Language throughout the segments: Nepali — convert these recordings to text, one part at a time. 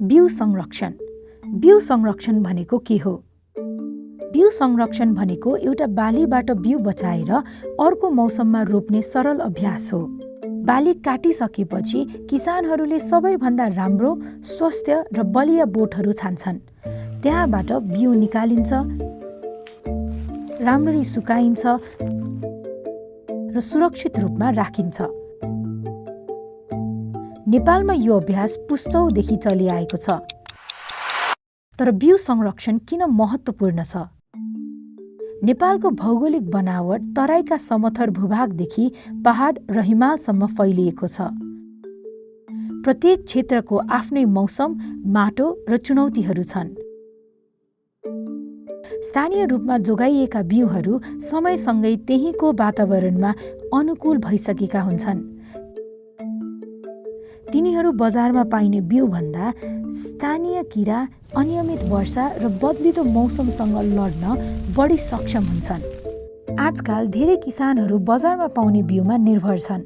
बिउ संरक्षण। बिउ संरक्षण भनेको के हो? बिउ संरक्षण भनेको एउटा बालीबाट बिउ बचाएर अर्को मौसममा रोप्ने सरल अभ्यास हो। बाली काटिसकेपछि किसानहरूले सबैभन्दा राम्रो, स्वस्थ र बलिया बोटहरू छान्छन्। त्यहाँबाट बिउ निकालिन्छ, राम्ररी सुकाइन्छ र सुरक्षित रूपमा राखिन्छ। नेपालमा यो अभ्यास पुस्तौदेखि चलिआएको छ। तर बिउ संरक्षण किन महत्त्वपूर्ण छ? नेपालको भौगोलिक बनावट तराईका समथर भूभागदेखि पहाड र हिमालसम्म फैलिएको छ। प्रत्येक क्षेत्रको आफ्नै मौसम, माटो र चुनौतीहरू छन्। स्थानीय रूपमा जोगाइएका बिउहरू समयसँगै त्यहीँको वातावरणमा अनुकूल भइसकेका हुन्छन्। तिनीहरू बजारमा पाइने बिउभन्दा स्थानीय किरा, अनियमित वर्षा र बदलिदो मौसमसँग लड्न बढी सक्षम हुन्छन्। आजकाल धेरै किसानहरू बजारमा पाउने बिउमा निर्भर छन्,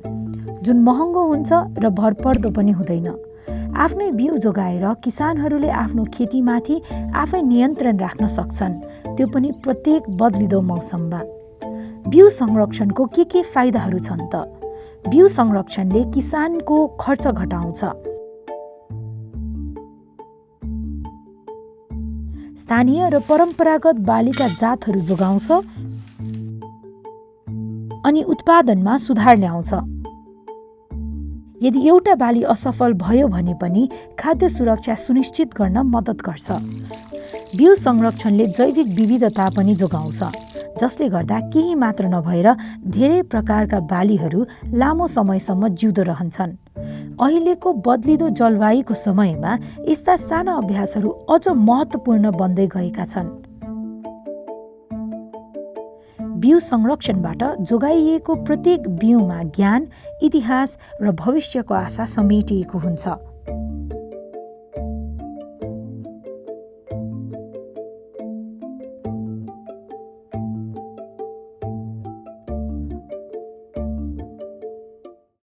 जुन महँगो हुन्छ र भरपर्दो पनि हुँदैन। आफ्नै बिउ जोगाएर किसानहरूले आफ्नो खेतीमाथि आफै नियन्त्रण राख्न सक्छन्, त्यो पनि प्रत्येक बदलिदो मौसममा। बिउ संरक्षणको के फाइदाहरू छन् त? बिउ संरक्षणले किसानको खर्च घटाउँछ, स्थानीय र परम्परागत बालीका जातहरू जोगाउँछ अनि उत्पादनमा सुधार ल्याउँछ। यदि एउटा बाली असफल भयो भने पनि खाद्य सुरक्षा सुनिश्चित गर्न मद्दत गर्छ। बिउ संरक्षणले जैविक विविधता पनि जोगाउँछ, जसले गर्दा केही मात्र नभएर धेरै प्रकारका बालीहरू लामो समयसम्म जिउँदो रहन्छन्। अहिलेको बदलिदो जलवायुको समयमा यस्ता साना अभ्यासहरू अझ महत्त्वपूर्ण बन्दै गएका छन्। बिउ संरक्षणबाट जोगाइएको प्रत्येक बिउमा ज्ञान, इतिहास र भविष्यको आशा समेटिएको हुन्छ।